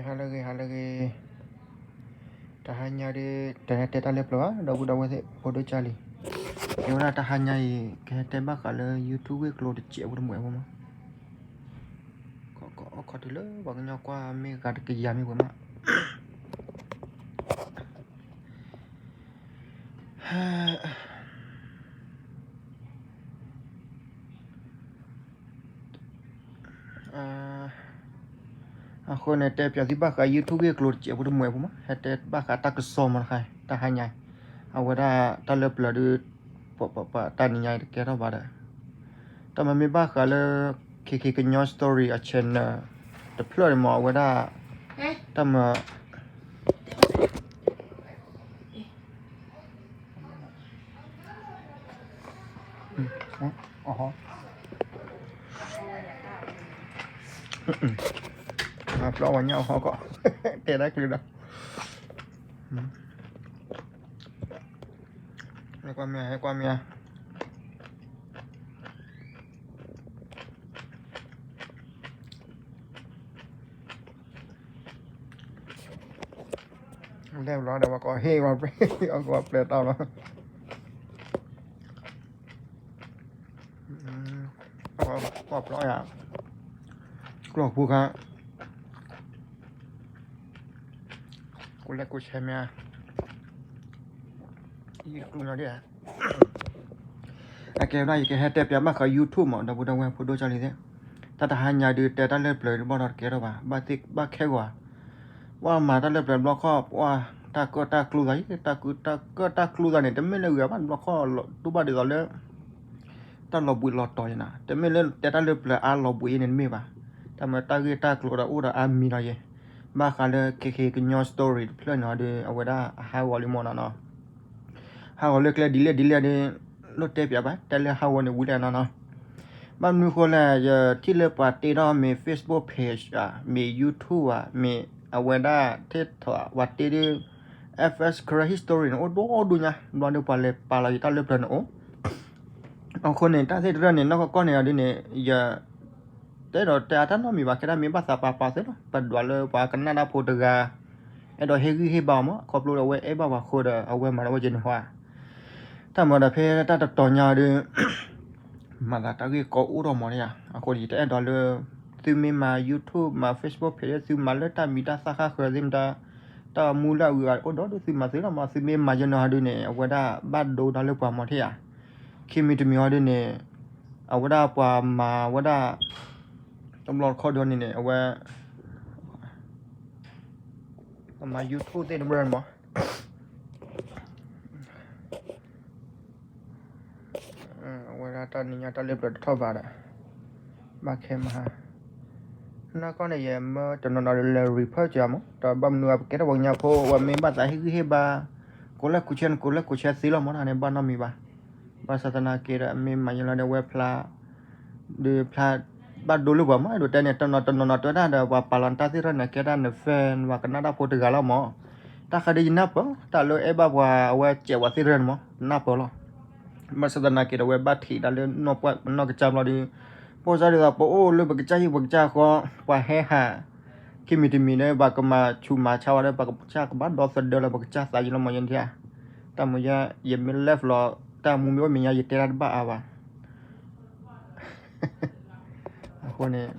ဟါလၢအဂ့ၤ ဟါလၢအဂ့ၤ, တဟါညါဒီး တဟဲတဲတၢ်လၢပျၢၤဘၣ် ဒီပုၢ်ဒီဝဲၢ်သ့ၣ် ဖိဒိၣ်ကၢ်လံၤ, ကဲဝဲဒၣ်တဟါညါအံၤ ကဟဲတဲဘၣ်ဃးလၢ YouTube ဂ့ၢ်ကျိၤတစဲးဖိတမှဲးဖိမး, ကအိၣ်ခိးတုၤလၢပှၤကညီကွၢ်မ့ၢ်ဂၤတကယၤမ့ၢ်ပှဲၤမး အဃိန့ၣ် တဲပၠးသုဘၣ်ဃး YouTube ဂ့ၢ်ကျိၤတစဲးဖိတမှဲးဖိမး, ဟဲတဲဘၣ်ဃးတၢ်ကစီၣ်မးတခါ တဟါညါ, အဝဲဒၣ်တၢ်လၢပျၢၤဒုး ပှၤပှၤပှၤတၢ်နံၤညါတကဲထီၣ်ဘၣ်ဒီး, တၢ်မၤမ့ၢ်ဘၣ်ဃးလၢ ခ့ခ့ကညီ story အ channel တဖျၢၣ်န့ၣ်မး အဝဲဒၣ် တၢ်မၤ ပျီဝဲညါအီၣ်ဟီၣ်ကီး တဲဒၣ်ကလုာ်ဒီး ဟဲကွၢ်မ့ၢ် ဟဲကွၢ်မ့ၢ် လဲၤဘျီဒီး ပှၤကိးဟ့ၣ်ဝဲ ပှၤကိးပျဲတၢ်လီၤ ပှၤပျီယၤ ကျီၢ်ဖိခါ ကိးလဲၣ်ကိးဆဲမ့ၢ် ယတကျူညီဒ်ဧါ အကဲဝဲဒၣ် ယကဟဲတဲပၠးဘၣ်ဃး YouTube မး ဒီပုၢ်ဒီဝဲၢ်ဖိဒိၣ်ကၢ်လံၤသ့ၣ်, တၢ်တဟါညါဒုးတဲတၢ်လၢပျၢၤတဘျီဒီးတကဲထီၣ်ဘၣ်, ဘၣ်သ့ၣ်ဘၣ်ခဲဂီၤ, ပှၤမၤတၢ်လၢပျၢၤတဘျီခီၣ် ပှၤတၢ်ကၢၣ်တၢ်ကျူသးယံၤ တၢ်ကၢၣ်တၢ်ကျူသးန့ၣ် တမ့ၢ်လၢဂ့ၤဘၣ်တဘျီခီၣ် တူၢ်ဘၣ်ဒ်သိးလၢ တၢ်လီၤဘှံးလီၤတီၤယံၤနီၤ, တမ့ၢ်လၢတဲတၢ်လၢပျၢၤအါလီၤဘှံးအံၤန့ၣ်တမ့ၢ်ဘၣ်, တၢ်မၤတၢ်ဂ့ၢ်တၢ်ကျိၤဒီးအိၣ်ဒီးအါမံၤလီၤယံၤ, ဘၣ်ဃးလၢ ခ့ခ့ကညီ story တဖျၢၣ်န့ၣ်ဒီး အဝဲဒၣ်အဟးဂီၤလံမးနီၤနီၤ ဟးဂီၤလၢကျဲဒ်လဲၣ်ဒ်လဲၣ်ဒီး လိၣ်တဲပၠးဘၣ် တဲလၢဟးဂီၤန့ၣ်ဝံၤလံနီၤနီၤ, ဘၣ်မနုၤဃိလဲၣ် ယထံၣ်လၢပှၤတ့ထီၣ်မ့ၢ် Facebook page ဧါ မ့ၢ် YouTube ဧါ မ့ၢ်အဝဲဒၣ် TikTok ပှၤတ့ဒုး FS Karen History န့ၣ် အိၣ်ဒိၣ်ဒိၣ်ညါ ဘျီဒီးပှၤလဲၤပာ်လီၤယတၢ်လၢပျၢၤန့ၣ်အိၣ် အဃိန့ၣ် တၢ်သ့ၣ်တဖၣ်န့ၣ် နီၢ်ကီၢ်ကီၢ်န့ၣ်ဒ်န့ၣ် ယ တအဲၣ်ဒိးတဲအါတၢ်နီတမံၤဘၣ် ကဲဒၣ်မ့ၢ်ဘၣ်သးပာ်ပာ်သ့လီၤ ပဒွးလၢပှၤကနၣ်တၢ်ဖိတဂၤ အဲၣ်ဒိးဟ့ၣ်ဂံၢ်ဟ့ၣ်ဘါအီၤမး ခီဖျိလၢအဝဲအဲၣ်ဘၣ်ပှၤဃိဒီး အဝဲမၤတၢ်ဝဲက့ၤန့ၣ်ဟီဧါ တၢ်မၤဒီးဖဲတၢ်တတီၤညါဒီး မၤသးတၢ်ဂ့ၢ်ကီအိၣ်ထီၣ်မးန့ၣ်ဧါ အဃိယတအဲၣ်ဒိးလၢ သုမ့ၢ်မၤ YouTube မၤ Facebook page သုမၤလၢတၢ်မံၤတၢ်သၣ်ဃၣ်ဃၢၤသ့ၣ်မတၤ တၢ်မူလၢအဂုၤအဂၤအိၣ်ဒီးဒုးသုမၤသ့လီၤမး သုမ့ၢ်မၤယဲန့ၣ်ဟီဒုးန့ၣ် အဝဲဒၣ်ဘၣ်ဒိတၢ်လၢပှၤမးထံၣ်ဧါ ခံမံၤတမံၤဟီဒုးန့ၣ် အဝဲဒၣ်ပှၤမၤဝဲဒၣ် တဘျီတခီၣ်ဒုးန့ၣ်န့ၣ် အဝဲ ပမၤ YouTube သ့ၣ်တဖၣ်န့ၣ်မး အဝဲဒၣ်တၢ်နံၤညါတၢ်လၢပျၢၤတထီၣ်ဘးဒီး ဘၣ်ခဲမဟါ နီၢ်ကီၢ်န့ၣ် ယမၢတနီၤနီၤလဲၤ report ကမး ဒီးဘၣ်မနုၤအပကဲထီၣ်ပှၤကညီဖိ ပှၤမ့ၢ်ဘၣ်သးဟ့ၣ်ဂံၢ်ဟ့ၣ်ဘါ ကိးလဲၣ်ကိးဆဲန့ၣ် ကိးလဲၣ်ကိးဆဲသ့လီၤမး တၢ်န့ၣ်ဘၣ်နီတမံၤဘၣ် ဘၣ်ဆၣ်သနာ်က့ဒီး မ့ၢ်မၤယဲလီၤဒီးဝဲဖျါ ဒီးဖျါ ဘၣ်ဒိလၢပှၤမး အဲၣ်ဒိးတဲန့ၣ် တနီၤတနီၤနီၤတဲဝဲဒၣ်ဒီး ပှၤပာ်လီၤနတၢ်သ့ၣ်ထီၣ်န့ၣ် ကဲဒၣ်န fan ပှၤကနၣ်တၢ်ဖိတဂၤလီၤမး တၢ်ဃးဒီးယနၢ်ပၢၢ် တၢ်လၢအဲၣ်ဘၣ်ပှၤအဝဲစဲးပှၤသ့ၣ်တဖၣ်န့ၣ်မး နၢ်ပၢၢ်လီၤ ဘၣ်ဆၣ်သနာ်က့ဒီး ဝဲဘၣ်ထံးဒၣ်လၢနီၢ်ကစၢ်ဘျီဒီး ပီၢ်စၢ်ဒ်သိး ပအိၣ်လၢပကစၢ်ဟံၣ်ပကစၢ်ဃီ ပှၤဟဲဟး ခံမံၤတမံၤဒီး ပှၤကမၤဆူးမၤဆါဝဲဒီး ပှၤကစၢ်ကဘၣ်ဒီသဒၢလီၤ ပကစၢ်သးယံၤလီၤမး ယဲန့ၣ်ဧါ တၢ်မူၤယါ ယမ့ၢ် live လီၤ တၢ်မူၤမ့ၢ်အိၣ်မဲာ်ညါ ယတဲတၢ်တဘၣ်အါဘၣ် အဃိန့ၣ်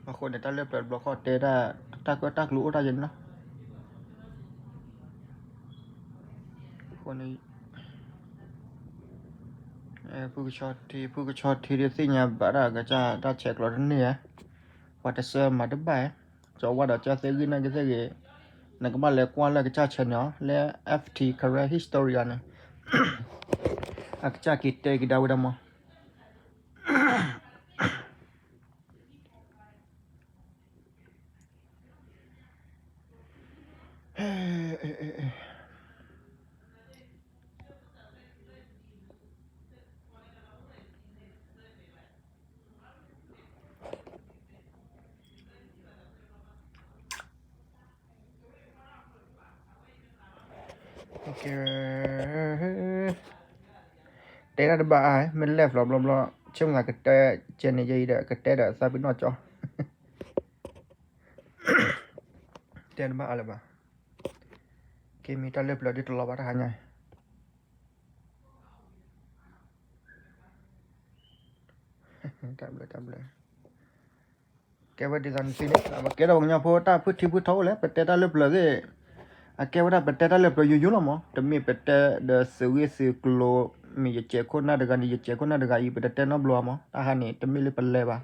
အဃိန့ၣ် တၢ်လၢပျၢၤတဘျီခီၣ်တဲဒၣ် တၢ်ကၢၣ်တၢ်ကျူအိၣ်တၢ်ယဲန့ၣ်လီၤ အဃိန့ၣ် ဖုကဆီထံ ဖုကဆီထံဒ်သ့ၣ်ညါဘၣ်ဒၣ်ကစၢ်တၢ်ဆဲးကျိးတန့ၢ်ဧါ ပှၤတဆၢမၤတဘၣ်ဧါ ကၠီဝါဒီးကၢ်သ့ၣ်ဂ့ၢ်နာ်က့သ့ၣ်ဂ့ၤ နကဘၣ်လဲၤကွၢ်လၢကစၢ် channel လၢ FT Karen History အန့ၣ် အကစၢ်က့ၤတဲက့ၤဒၣ်ဝဲဒၣ်မး တဲဒၣ်တဘၣ်အါ မ့ၢ် live လီၤဘျီဘျီ ဆိကမိၣ်သးကတဲ ကဲန့ၣ်ယဲအံၤဒီး ကတဲဒီးသးပ့ၤနီၣ်ကၠီ တဲတဘၣ်အါလၢၤဘၣ်. က့မံတၢ်လၢပျၢၤဒ်တလီၤဘၣ်တဟါညါအံၤ တၢ်ဘျုး တၢ်ဘျုး ကဲဝဲဒ်သိးနသုန့ၣ် ပကဲထီၣ်ပှၤကညီဖိတၢ်ဖုထံဖုထီအိၣ်လဲၣ် ပတဲတၢ်လၢပျၢၤသ့ၣ် အကဲဝဲဒၣ်ပတဲတၢ်လၢပျၢၤယိယိလီၤမး တမ့ၢ်ပတဲဒီးသုးဂ့ၢ်သုးကျိၤ မ့ၢ်ယစဲးခိၣ်နၢ်တဂၤန့ၣ် ယစဲးခိၣ်နၢ်တဂၤအံၤ ပတတဲနီတဘျီမး တၢ်ဟါန့ၣ် တမ့ၢ်လၢပလဲၤဘၣ်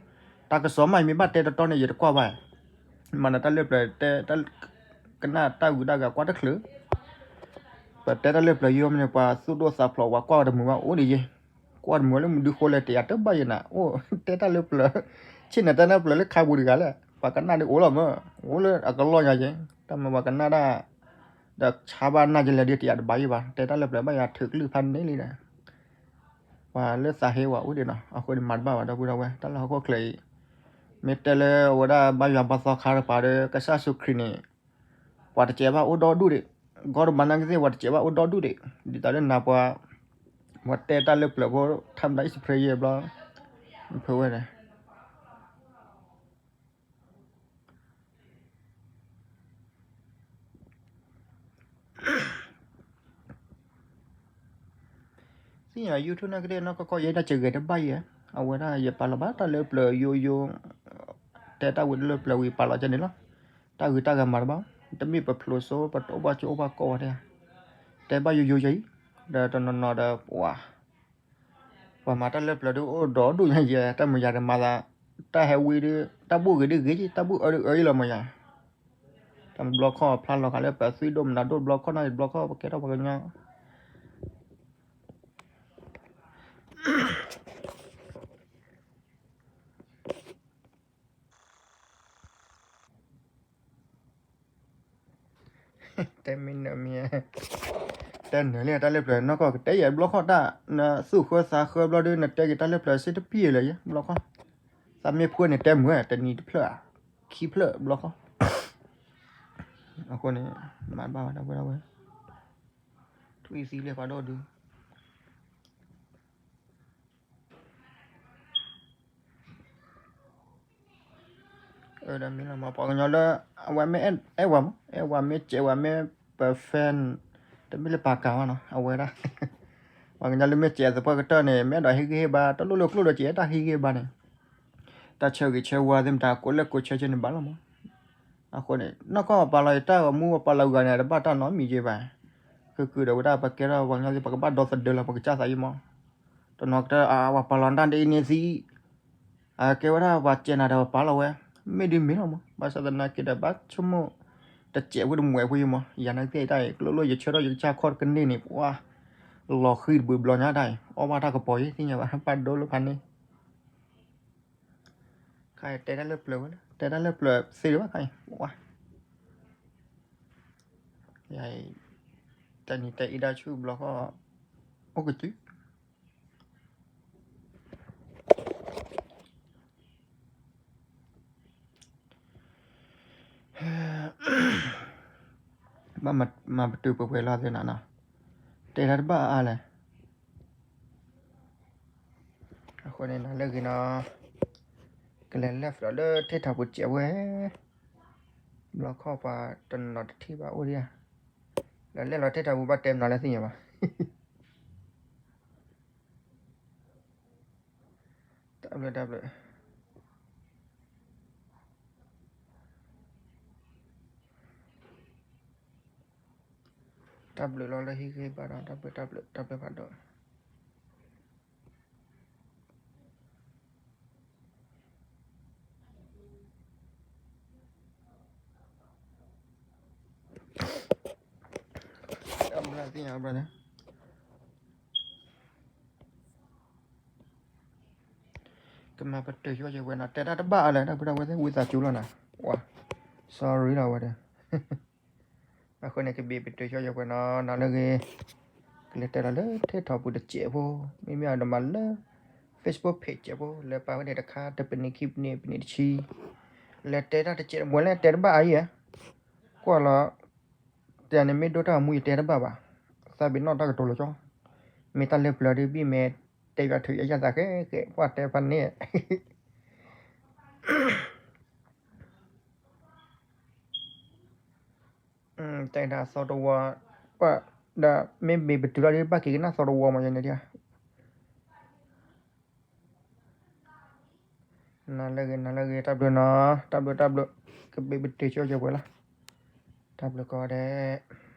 တၢ်ကစီၣ်မးအံၤမ့ၢ်ဘၣ်တဲတတီန့ၣ် ယတကွၢ်ဘၣ် မၤနတၢ်လၢပျၢၤတဲ ကနၣ်တၢ်ဂုၤတၢ်ဂၤကွၢ်တချုး ပတဲတၢ်လၢပျၢၤယိမ့ၢ်န့ၣ် ပှၤသူၣ်ဒိၣ်သးဖျိး ပှၤကွၢ်ဝဲတမုာ်ဘၣ်အိၣ်ဒ်ယဲ ကွၢ်တမုာ်လၢမုၢ်ဒုဃိလဲၣ် တယာ်တဘၣ်ယဲနၤ အိၣ်တဲတၢ်လၢပျၢၤ ဆ့ၣ်နီၤတဲတၢ်လၢပျၢၤလၢခါပူၤတဂၤလဲၣ် ပှၤကနၣ်ဒ်အိၣ်လီၤမး အိၣ်လၢအကလီၢ်ညါယဲ တၢ်မၤပှၤကနၣ်ဒၣ် ဒီးဆါဘၣ်နၢ်ယလဲၤဒ်တယာ်တဘၣ်ယဲဘၣ် တဲတၢ်လၢပျၢၤဘၣ်ယၤထုးကလုၢ်ဖးန့ၣ်လံဒီး ပှၤလၢသးဟ့ဝဲအိၣ်ဒံးနီၤ အဃိန့ၣ်မၤတဘၣ်ဘၣ် ဒီပုၢ်ဒီဝဲၢ် တၢ်လၢဟီၣ်ခိၣ်ချၢအံၤ မ့ၢ်တဲလၢအဝဲဒၣ်ဘါယွၤဘါသီခါတပၤဒီး ကစၢ်ယ့ၣ်ၡူးခရံာ်န့ၣ် ပှၤတစဲးဘၣ်အိၣ်ဒီဒူၣ်ဒံး ကီၢ်တဘၣ်နာ်က့သ့ၣ် ပှၤတစဲးဘၣ်အိၣ်ဒီဒူၣ်ဒံး ဒ်သိးလၢနၤပှၤ ပှၤတဲတၢ်လၢပျၢၤဖိ ထါမတၤအံၣ်စဖရ့ယဲဘျီ ဖဲဝဲန့ၣ် သ့ၣ်ညါ YouTube နာ်က့သ့ၣ် နီၢ်ကီၢ်ကီၢ်ယဲ တၢ်စဂဲၤတဘၣ်ယဲ အဝဲဒၣ်ယပာ်လီၤဘၣ်တၢ်လၢပျၢၤယိယိ တဲတၢ်ဝံၤလၢပျၢၤဝံၤပာ်လီၤကဲန့ၣ်လီၤ တၢ်ဂုၤတၢ်ဂၤမၤတဘၣ် တမ့ၢ်ပဖျိးစိ ပတအိၣ်ဘၣ်ကၠိအိၣ်ဘၣ်ကီၢ်ဝဲဒၣ် တဲဘၣ်ယိယိယဲအံၤ ဒီးတနီၤနီၤဒီး ပှၤ ပှၤမၤတၢ်လၢပျၢၤဒုးအိၣ်ဒီးဒူၣ်ညါယဲ တၢ်မုာ်ယၤဒီးမၤသး တၢ်ဟဲဝံဒုး တၢ်ဘူၣ်ဂ့ၤဒုးဂ့ၤက့ တၢ်ဘူၣ်အၢဒုးအၢယံလီၤမးယၤ တၢ်ဘျီခီၣ်ဖျါလီၤဂာ်လၢပှၤသွံၣ်ဒိၣ်မနုၤဒိၣ်ဘျီခီၣ်နီၢ်ဘျီခီၣ် ပကဲထီၣ်ပှၤကညီ တဲမ့ၢ်နၢၤမ့ၢ် တဲနၢၤလံတၢ်လၢပျၢၤ နီၢ်ကီၢ်ကတဲယဲဘျီခီၣ်တၢ် နသူၣ်ဃၢသးဃၢဘျီဒုး နတဲက့ၤတၢ်လၢပျၢၤစ့တပံၢ်လၢၤယဲ ဘျီခီၣ် သးမ့ၢ်ဖှိၣ်န့ၣ်တဲမုာ် တနံၤတဖျၢၣ်ဧါ ခံဖျၢၣ်ဘျီခီၣ် အဃိန့ၣ် မၤဘၣ်ဝဲဒၣ်ဝဲဒၣ်ဝဲ ထွံၣ်သံလၢဖးဒိၣ်ဒုး ဒီးမ့ၢ်လီၤမး ပှၤကညီလၢ အဝဲမ့ၢ်အဲၣ်ဝဲမး အဲၣ်ဝဲမ့ၢ်စဲးဝဲမ့ၢ်ပ fan တမ့ၢ်လၢပာ်ကၤဘၣ်နီၤ အဝဲဒၣ် ပှၤကညီလၢမ့ၢ်စဲးသပှၢ်ကတၢၢ်န့ၣ် မ့ၢ်အဲၣ်ဒိးဟ့ၣ်ဂံၢ်ဟ့ၣ်ဘါ တလိၣ်လၢကျိၣ်ဒီးစဲးတၢ်ဟ့ၣ်ဂံၢ်ဟ့ၣ်ဘါန့ၣ် တၢ်ဆၢဂ့ၤဆၢဝါသ့ၣ်မတၤ ကိးလၢကိးဆၢဆၢန့ၣ်ဘၣ်လီၤမး အဃိန့ၣ် နီၢ်ကီၢ်ပှၤပာ်လီၤအံၤတၢ်ဂီၤမူ ပှၤပာ်လီၤဂၤန့ၣ် တဘၣ်တၢ်နီတမံၤက့ဘၣ်. ဃုာ်ဃုာ်ဒီးဝဲဒၣ် ပကဲထီၣ်ပှၤကညီသ့ၣ် ပကဘၣ်ဒီသဒၢလီၤ ပကစၢ်သးအံၤမး. တနီၤကတၢၢ် အ ပှၤပာ်လီၤတၢ်ဒ်အံၤန့ၣ်သံ, အကဲဝဲဒၣ်ပှၤစဲးနၤဒီးပာ်လီၤဝဲ, မ့ၢ်ဒ်မ့ၢ်လီၤမး. ဘၣ်ဆၣ်သနာ်က့ဒီး ဘၣ်ဆိကမိၣ် တစဲးဖိတမှဲးဖိယံၤမး. ယၤနာ်က့သ့ၣ်တၢ်အံၤ ကျိၣ်လိၣ်ယဆၢထီၣ်ယကစၢ်ခီၣ်တကန့ၢ်န့ၣ် ပှၤ လီၤဃံတဘျုးဘျီညါတၢ်အံၤ အီၣ်ဘၣ်တၢ်ကပီၤယံၤသ့ၣ်ညါဘၣ် ဘၣ်ဒိလၢဖးန့ၣ် ခါအံၤတဲတၢ်လၢပျၢၤဝဲလၢ တဲတၢ်လၢပျၢၤသ့လၢၤဘၣ်ခါအံၤ ဝါ, ယၤအံၤ တနံၤတဲအံၤဒၣ်ဆူဘျီဃီ အိၣ်ကတုၤ ဘၣ်မၤပတုာ်ပှဲၤပှဲၤလီၤသ့ၣ်နၤနီၤ, တဲတၢ်တဘၣ်အါလဲၣ်. အဃိန့ၣ် နၤလၢဂ့ၤနီၤ, ကလဲၤလဲၤဖျိးလၢထံထီၣ်ပူၤစဲးဝဲ, ဘျီခီပှၤတနီၤတထံၣ်ဘၣ်အိၣ်ဒံးဧါ, လဲၤလဲၤလီၤထံထီၣ်ပူၤဘၣ်တဲမနုၤလၢသ့ၣ်ညါဘၣ်. တၢ်ဘျုးတၢ်ဘျုး တၢ်ဘျုးလီၤလၢဟ့ၣ်ဂံၢ်ဘါဒီး တၢ်ဘျုးတၢ်ဘျုး တၢ်ဘျုးဖးဒိၣ်. ကမၤပတုာ်ဆိယဲၢ်ဝဲနီၤ, တဲတၢ်တဘၣ်အါလဲၣ်, တၢ်ပဝဲသ့ၣ်ဝံသးစူၤလီၤနၤ, ဝါ, sorry လီၤဝဲဒီး အဃိန့ၣ် ကဘၣ်ပတုာ်ဆိယဲၢ်ဝဲနီၤ, နၤလၢဂ့ၤ, ကလဲၤတဲလီၤလၢထံထီၣ်ပူၤတစဲးဖိ, မ့မ့ၢ်အဒိးမးလၢ Facebook page စဲးဖိ, လဲၤပာ်ဝဲန့ၣ်တခါ တပနံးခံပနံး ပနံးတဆံ, လဲၤတဲတၢ်တစဲးတမှဲလဲၣ် တဲတဘၣ်အါယဲၢ်, ကွၢ်လီၤ တဲန့ၣ်မ့ၢ်ဒိတၢ်ဂီၤမူယတဲတဘၣ်ဘၣ်, သးပ့ၤနီၣ်တၢ်ကတိၤလီၤကၠီ, မ့ၢ်တၢ်လၢပျၢၤဒ်ဘံၣ်မဲာ် တဲယွၤထုးယၤယသးဃဲဃဲ ပှၢ်တဲဖးန့ၣ် တဲဒၣ်အသီတဝီ, ပှၢ်ဒီးမ့ၢ်ဘ့ၣ်ပတုာ်လီၤဒီး ဘၣ်က့ၤကနၣ်သီတဝီမး ယန့ၣ်ဒၣ်. နၤလၢဂ့ၤ နၤလၢဂ့ၤ တၢ်ဘျုးနီၤ, တၢ်ဘျုး တၢ်ဘျုး, ကဘ့ၣ်ပတုာ်ဆိယပှဲၤလီၤ, တၢ်ဘျုးကိးဂၤဒဲး.